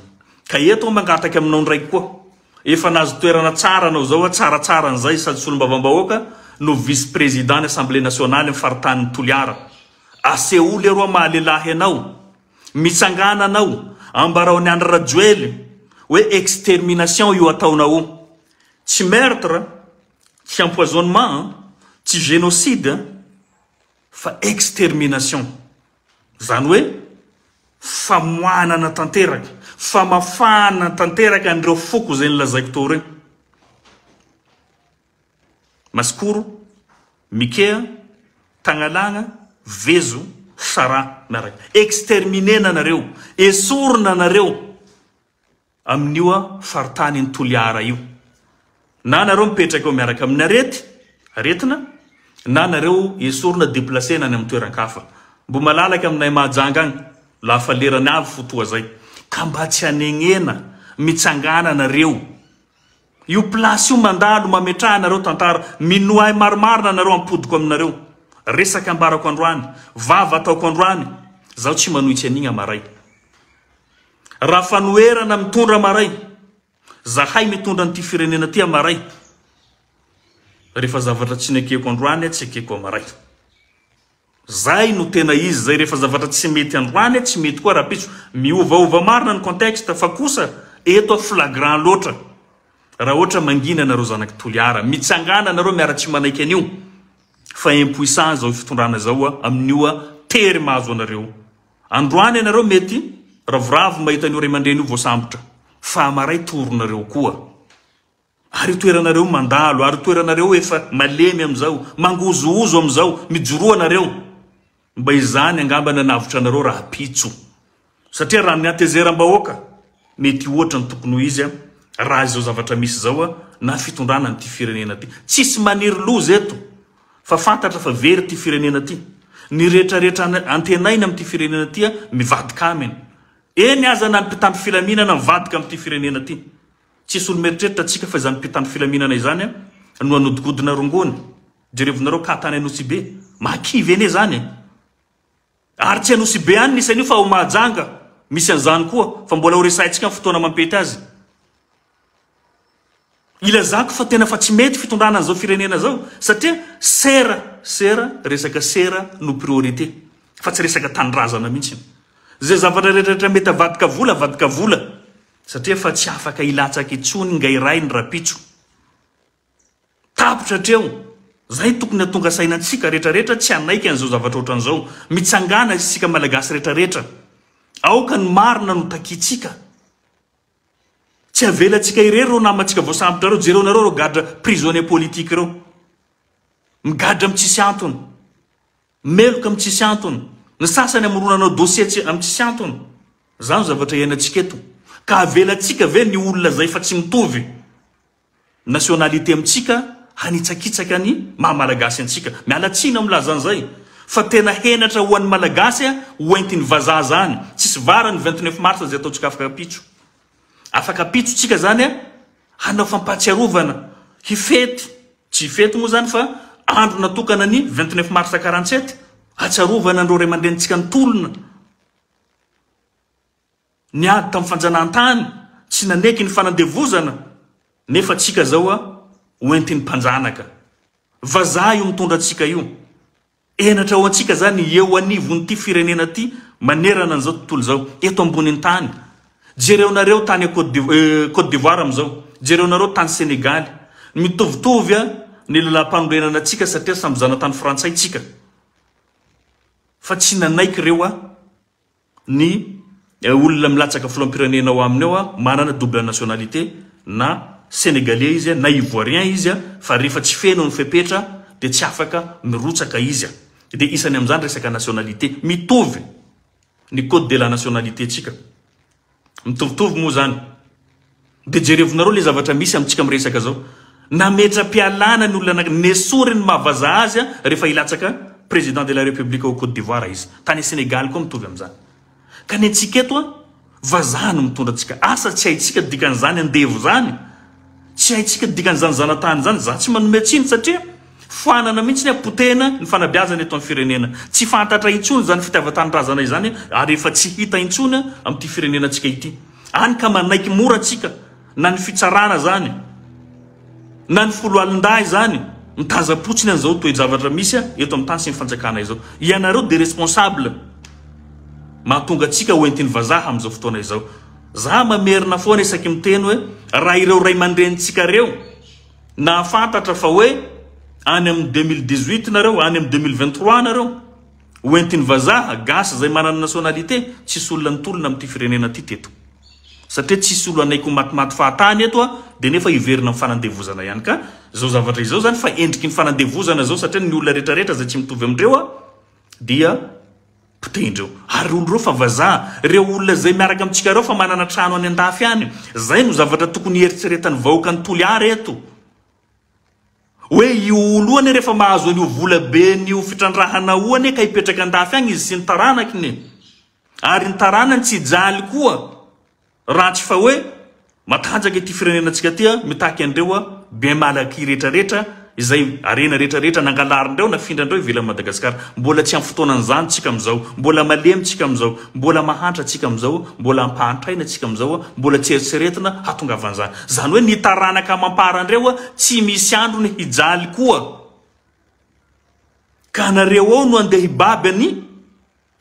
Ka eto aho mangataka aminao indray koa. Efa nahazo toerana tsara anao izao, tsaratsara an'izay sady solombavambahoaka no vice président ny assemblée nationale ny faritanin'i Toliara. Asehoy leroa maha lehilahy anao. Mitsangàna anao, ambarao an'i Andry Rajoely hoe extermination io ataonao io. Tsy meurtre, tsy empoisonnement, tsy génocide fa extermination. Izany hoe famoahanana tanteraka, famafahana tanteraka an'ireo foko izay nolazaiko teo ireo. Masikoro, Mikea, Tagnalagna, Vezo, Sara miaraka. Exterminer-na nareo, esorina nareo. Amin'io faritanin'i Toliara io. Na nareo mipetraka eo miaraka amin'ny arety, aretina, na nareo esorina deplacer-na any amin'ny toeran-kafa. Mbo malalaka aminay Mahajanga agny, lafa lerany avy fotoa zay. Ka mba tsy hanegnena, mitsangàna nareo. Io place io mandalo, mametraha nareo tantara. Minoa ahy marimarina nareo ampodiko aminareo. Resaka ambarako androany, vava ataoko androany, zaho tsy manohitsy an'igny amaray. Raha fanoherana mitondra maray, zahay mitondra an'ity firenena ty amaray, rehefa zavatra tsy nekeko androany tsy ekeko amaray. Zay no tena izy zay, rehefa zavatra tsy mety androany tsy mety koa rahampitso. Miovaova marina ny contexte fa kosa eto flagrant loatra. Raha ohatra mangina nareo zanak'i Toliara, mitsangàna nareo miara tsy manaiky an'io fa impuissant zao fitondrana zao amin'io tery mahazo anareo. Androany ianareo mety ravoravo mahita an'io ray aman-dreny io voasambotra, fa hamaray toronareo koa. Ary io toeranareo mandalo, ary toeranareo efa malemy amin'izao, mangozohozo amin'izao, mijoroa nareo. Mba izany angamba nanavotra anareo rahampitso. Satria raha ny hatezeram-bahoaka, mety hihoatra ny tokony ho izy raha izao zavatra misy izao na fitondrana an'ity firenena ity. Tsisy maniry loza eto. Fa fantatra fa very ity firenena ity. Ny rehetra rehetra antenaina amin'ity firenena ity mivadika aminy. Eny aza na ny mpitandro filaminana mivadika amin'ity firenena ity. Tsisy olo mieritreritra tsika fa izany mpitandro filaminana izany no hanodikodina rongony. Jerevonareo cas tany Anosibe. Mahakivy anie zany e. Ary tsy Anosibe ihany nisy an'io fa ao Mahajanga misy an'izany koa fa mbola ho resahintsika amin'ny fotoana mampety azy. Ilazako fa tena fa tsy mety fitondrana an'izao firenena izao satria sera, sera, resaka sera no priorité fa tsy resaka tanindrazana mihitsy. Izay zavatra rehetra rehetra mety avadika vola, avadika vola satria fa tsy afaka hilatsaka intsony ingairay ny rapitso. Tapitra hatreo. Zay tokony hatonga saina antsika rehetra rehetra tsy hanaiky an'izao zavatra ohatran'izao. Mitsangàna isika Malagasy rehetra rehetra. Aoka ny marina no takiantsika. Tsy avelantsika irery ireo namantsika voasambotra ireo. Jereo nareo ireo gadra prisonnier politique ireo. Migadra amin'ny tsisy antony. Meloka amin'ny tsisy antony. Ny sasany amoronanao dossier tsy amin'ny tsisy antony. Zany zavatra iainantsika eto. Ka avelantsika ve ny olona zay fa tsy mitovy nationalité amintsika hanitsakitsaka ny maha malagasy antsika. Miala tsiny aho milaza an'izay fa tena henatra ho an'ny malagasy ho entin'ny vazaha zany. Tsisy vara ny 29 mars zay ataontsika afaka ampitso. Afaka ampitso tsika zany hanao fampahatsiarovana, hifety, tsy hifety moa zany fa andro natokana ny 29 mars 47 hatsiarovana an'ireo ray aman-drenintsika nitolona. Niady tamin'ny fanjanahantany, tsy naneky ny fanandevozana, nefa tsika zao a ho entin'ny mpanjanaka. Vazaha io mitondra antsika io. Henatra ho antsika zany eo anivon'ity firenena ty manerana an'izao tontolo izao, eto ambonin'ny tany. Jereonareo tany Côte Côte d'Ivoire amin'izao, jereonareo tany Senegaly. Mitovitovy a ny lalam-panorenana antsika satria samy zanatany frantsay tsika. Fa tsy nanaiky ireo a. Ny olona milatsaka filoham-pirenena ao aminy ao manana double nationalité na sénégalais izy na ivoirien izy fa rehefa tsy feno ny fepetra dia tsy afaka mirotsaka izy. Dia isany amin'izany resaka nationalité. Mitovy ny code de la nationalité tsika. Mitovitovy moa zany. De jerevonareo le zavatra misy amintsika miresaka zao. Nametra-pialana ny olona nesoriny maha vazaha azy rehefa hilatsaka président de la république ao Côte d'Ivoire izy. Tany Sénégal koa mitovy amin'izany. Ka ny antsika eto an, vazaha no mitondra antsika. Asa tsy haintsika dikan'izany andevo zany. Tsy haintsika dikan'izany zanatany zany. Za tsy manome tsiny satria Foanana mihitsy ny potehina ny fanabeazana eto amin'ny firenena. Tsy fantatra intsony izany fitiavan-tanindrazana izany ary efa tsy hita intsony amin'ity firenenantsika ity. Any ka manaiky mora tsika na ny fitsarana izany na ny foloalindahy izany mitazam-potsiny an'izao toe-javatra misy eto amin'ny tany sy ny fanjakana izao. Ianareo dia responsable mahatonga antsika ho entin'ny vazaha amin'izao fotoana izao. Za mamerina foana isaky miteny hoe raha ireo ray aman-drenintsika ireo Nahafantatra fa hoe any amin'ny 2018 nareo, any amin'ny 2023 nareo, ho entin'ny vazaha, gasy izay manana nationalité, tsisy olona nitolona amin'ity firenena ity teto. Satria tsisy olo hanaiky ho matimaty fahatany eto a, dia nefa hiverina amin'ny fanandevozana ihany. Ka izao zavatra izao izany fa endriky ny fanandevozana izao satria ny olona rehetrarehetra izay tsy mitovy amindreo a, dia Potehindreo. Ary olo reo fa vazaha. Reo olona zay miaraka amintsika reo fa manana trano any andafy any. Zay no zavatra tokony hieritreretan'ny vahoakan'i Toliara eto. Hoe io olo io anie rehefa mahazo an'io vola ben'io fitrandrahana o anie ka hipetraka andafy agny izy sy ny taranakiny. Ary ny taranany tsy hijaly koa. Raha tsy fa hoe matanjaka ity firenenantsika ity a, mitaky an'ireo a, bien mal acquis rehetra rehetra, izay harena rehetra rehetra nangalarindreo, nafindrandreo ivelan'i Madagasikara. Mbola tsy amin'ny fotoanan'izany tsika amin'izao, mbola malemy tsika amin'izao, mbola mahantra tsika amin'izao, mbola ampahantraina tsika amin'izao, mbola tsy eritreretina hatongavan'izany. Izany hoe ny taranaka amam-parandreo a, tsy misy androny hijaly koa. Ka anareo ao no andeha hibaby an'i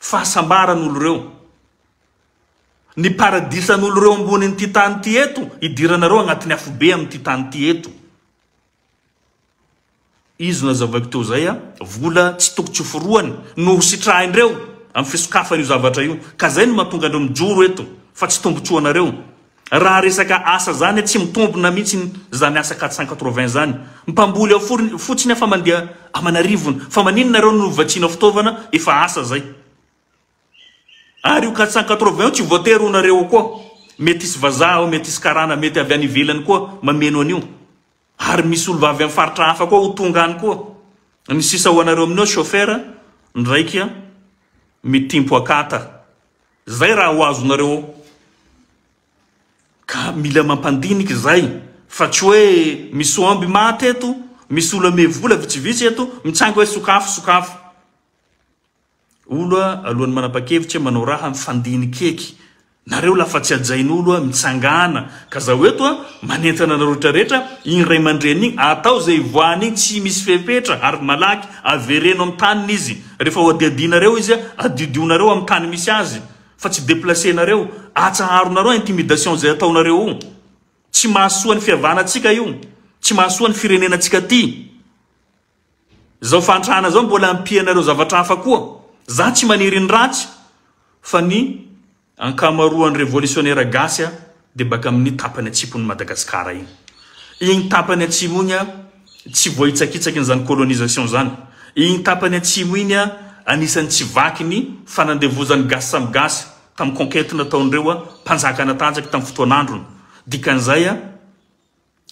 fahasambaran'olo ireo. Ny paradisan'olo ireo ambonin'ity tany ity eto, hidiranareo agnatin'ny afobe amin'ity tany ity eto. Izy no nazavaiko teo zay a, vola tsy toko tsy forohany no ho sitrahindreo amin'ny fisokafana io zavatra io, ka zay no mahatonga andreo mijoro eto fa tsy tombotsoanareo. Raha resaka asa zany tsy mitombina mihitsy zany asa 480 zany. Mpamboly ao fotsiny aho fa mandeha aman'arivony, fa maninona nareo no vatsiana fitaovana efa asa zay. Ary io 480 io tsy voatery ho nareo ao koa. Mety hisy vazaha ao, mety hisy karana, mety avy any ivelany koa mameno an'io. Ary misy olo avy amin'ny faritra hafa koa ho tonga any koa. Ny sisa ho anareo amin'io chauffeur ndraiky mitimpo akata. Zay raha ho azonareo ao. Ka mila mampandinika izay fa tsy hoe misy omby maty eto, misy olo ame vola vitsivitsy eto, mitsanga hoe sokafo sokafo. Olo a alohan'ny manapa-kevitry manao raha mifandinika eky. Nareo lafa tsy hajain'olo a mitsangana. Ka zaho eto a manentana anareo rehetra rehetra, igny ray aman-dreny igny atao zay ivoahany igny tsy misy fepetra ary malaky avereno amin'ny taniny izy. Rehefa ho adiadinareo izy a adiodionareo amin'ny tany misy azy fa tsy deplacer-nareo. Atsaharonareo intimidation zay ataonareo io. Tsy mahasoa ny fihavanantsika io. Tsy mahasoa ny firenenantsika ty. Zao fahantrana zao mbola ampianareo zavatra hafa koa. Za tsy maniry ny ratsy fa ny ankamaroan'ny revolutionnaire gasy a dia baka amin'ny tapany atsimon'i Madagascar iny. Iny tapany atsimo iny a tsy voahitsakitsakin'izany colonisation zany. Iny tapany atsimo iny a anisan'ny tsy vaky ny fanandevozan'ny gasy samy gasy tamin'ny conquête nataon'ireo a mpanjaka natanjaky tamin'ny fotoan'androny. Dikan'izay a.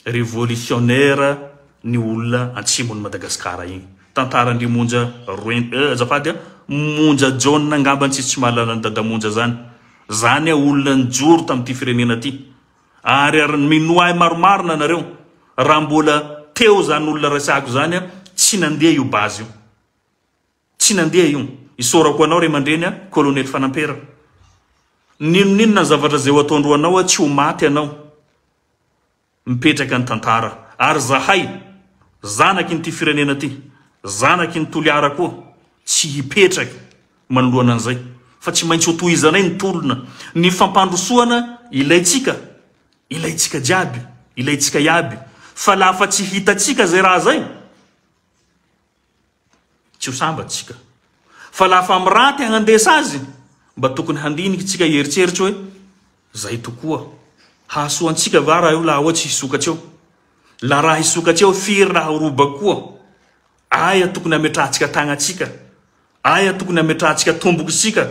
Révolutionnaire ny olona atsimon'i Madagascar iny. Tantaran-dry Monja Roen eh azafady a, Monja Jaona angambany tsisy tsy mahalala an'i Dada Monja zany. Zany a olona nijoro tamin'ity firenena ty. Ary ary minoa ahy marimarina nareo, raha mbola teo zany olona resahako zany a, tsy nandeha io base io. Tsy nandeha io. Isaorako anao ray aman-dreny a, Colonel Fanampera. N'inon'inona ny zavatra izay ho ataondroa anao a, tsy ho maty anao. Mipetraka ny tantara. Ary zahay, zanaky ny ty firenena ty, zanaky ny Toliara koa, tsy hipetraka manoloana an'izay. Fa tsy maintsy ho tohizanay ny tolona. Ny fampandrosoana ilaintsika, ilaintsika jiaby, ilaintsika iaby. Fa lafa tsy hitantsika zay raha zay, Tsy ho sambatra tsika. Fa lafa miraty hagnandesa azy, mba tokony handiniky tsika hieritseritsy hoe, Zay tokoa. Hahasoa antsika va raha io laha ohatsy hisokatsy eo? La raha hisokatsy eo, firy raha ho roba koa? Aia tokony hametrahantsika tagnatsika? Aia tokony hametrahantsika tombokitsika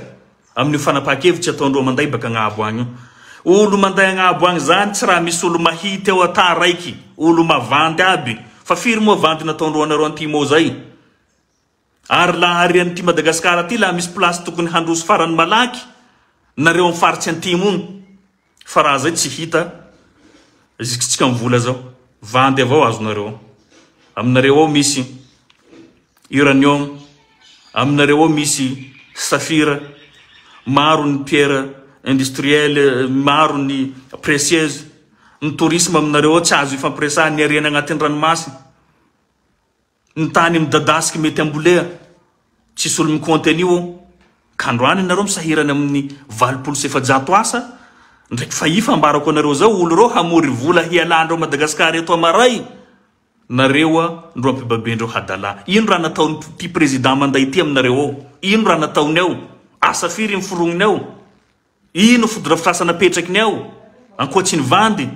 amin'io fanapahan-kevitsy ataondreo manday baka agnabo agny io? Olo manday agnabo agny zany tsy raha misy olo mahity ao ata raiky, olo mavandy aby. Fa firy moa vandy nataondreo anareo antimo zay? Ary laha arian'ity Madagascar ty laha misy place tokony handroso farany malaky nareo am faritsy antimo ogny. Fa raha zay tsy hita jusque-tsika mivola zao. Vandy avao azonareo ao. Aminareo ao misy uranium, aminareo ao misy saphir, maro ny pierre industrielle, maro ny précieuse, ny tourisme aminareo ao tsy azo ifampiresahana, ny harena agnatin'ny ranomasina. Ny tany midadasiky mety ambolea, tsisy olo mikaonty an'io ao. Ka androany nareo misahirana amin'ny 480 asa, ndraiky fahifa ambarako anareo zao, olo reo hamory vola hialandreo Madagascar eto amaray, nareo a ndro ampibabendreo hadala. Ino raha nataony ty président manday ty aminareo ao? Ino raha nataony ao? Asa firy niforogniny ao? Ino fotodrafitrasa napetrakiny ao? Ankoatsy ny vandy?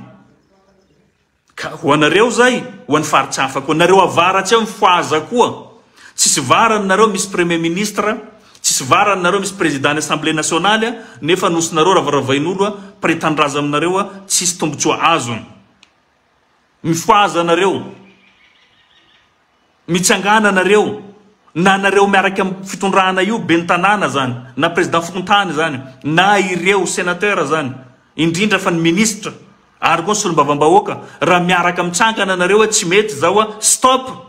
Ka ho anareo zay, ho an'ny faritra hafa koa. Nareo avaratsy ao mifohaza koa. Tsisy varany nareo misy premier ministre, tsisy varany nareo misy président ny assemblée nationale nefa nosinareo ravaravain'olo a, mpiray tanindrazana aminareo a, tsisy tombotsoa azony. Mifohaza nareo. Mitsangàna nareo, na nareo miaraka am fitondrana io, ben'ny tanàna zany, na président fokontany zany, na ireo sénateur zany, indrindra fa ny ministre, ary koa ny solombavambahoaka, raha miaraka mitsangana nareo hoe tsy mety zao a, stop!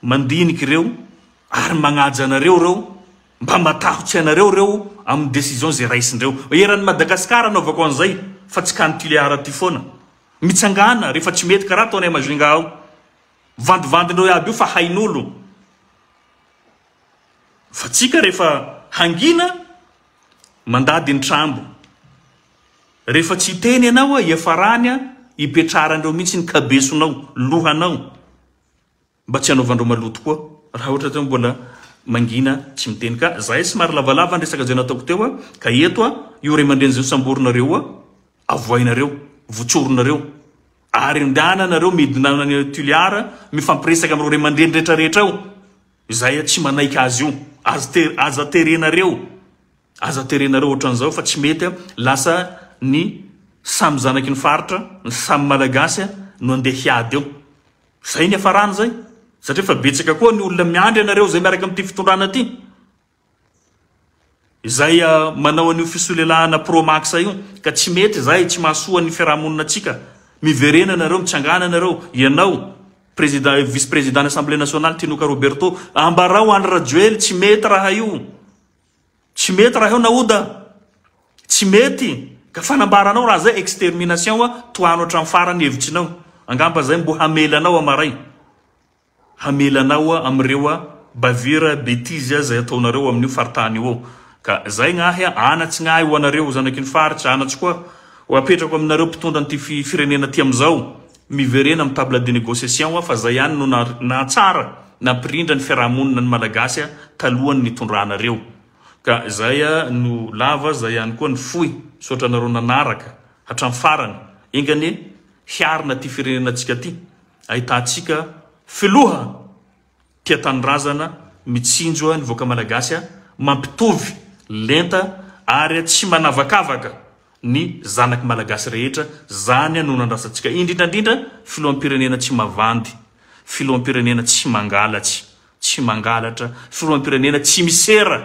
Mandinika ireo, ary magnaja anareo reo, mba matahotsy anareo reo amin'ny décision zay raisindreo. Eran'i Madagascar anaovako an'izay, fa tsy kany Tuléar aty foana. Mitsangàna rehefa tsy mety karaha ataonay Majunga ao. Vandivandindreo iaby io fa hain'olo. Fa tsika rehefa hangina mandady ny trambo. Rehefa tsy hiteny ianao hiafarany hipetraharandreo mihitsy ny kabesonao, lohanao. Mba tsy hanaovandreo maloto koa raha ohatra zao mbola mangina tsy miteny ka zahay somary lavalava ny resaka zay nataoko teo a ka eto a io ray aman-dreny zay nosamborinareo a avoahinareo votsorinareo ary ndana nareo midina any Tuléar mifampiresaka amin'ireo ray aman-dreny rehetra rehetra ao izahay a tsy manaiky azy io aza te aza terenareo aza terenareo ohatran'izao fa tsy mety a lasa ny samy zanaky ny faritra ny samy malagasy a no andeha hiady eo Zay ny hafarany zay. Satria efa betsaka koa ny olona miandry anareo zay miaraka amin'ity fitondrana ty. Izay manao an'io fisolelahana pro max io ka tsy mety izay, tsy mahasoa ny fiarahamonina antsika. Miverena nareo, mitsangana nareo, ianao président vice président ny assemblée nationale Tinoka Roberto, ambarao Andry Rajoely tsy mety raha io. Tsy mety raha io Naoda. Tsy mety. Ka fanambaranao raha zay extermination tohano hatramin'ny farany hevitrinao. Angamba zay mbo hamela anao amaray. Hamela anao amin'ireo bavure, betise izay ataonareo amin'io faritany io ao. Ka zay gnahy anatsy gnahy ho anareo zanaky ny faritra, anatsy koa ho apetrako aminareo mpitondra an'ity firenena ty amin'izao, miverena amin'ny table de négociation fa zay ihany no nahatsara, nampirindra ny fiarahamonina ny Malagasy talohan'ny nitondranareo. Ka zay no lava, zay ihany koa ny fohy. Misaotra anareo nanaraka hatramin'ny farany. Enga anie hiarina ty firenenantsika ty. Ahitantsika filoha tia tanindrazana, mitsinjo ny vahoaka malagasy, mampitovy lenta ary tsy manavakavaka ny zanaky malagasy rehetra, zany no nandrasantsika indrindra indrindra filoham-pirenena tsy mavandy, filoham-pirenena tsy mangalatsy, tsy mangalatra, filoham-pirenena tsy misera.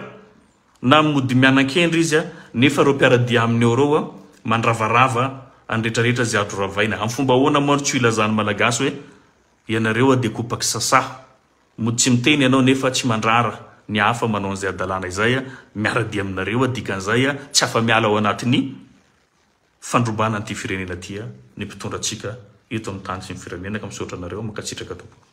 Na mody mianankendry izy a, nefa ireo mpiara-dia aminy eo ireo a, mandravarava any retraretra izay azo ravaina. Amin'ny fomba ahoana moa no tsy ho ilazan'ny Malagasy hoe ianareo a dia kopaky sasaha. Mody tsy miteny ianao nefa tsy mandrara ny hafa manao an'izay hadalana izay a, miara-dia aminareo a, dikan'izay a, tsy afa-miala ao anatin'ny fandrobana an'ity firenena ity a, ny mpitondra antsika eto amin'ny tany sy ny firenena ka misaotra anareo, mankasitraka tompoko.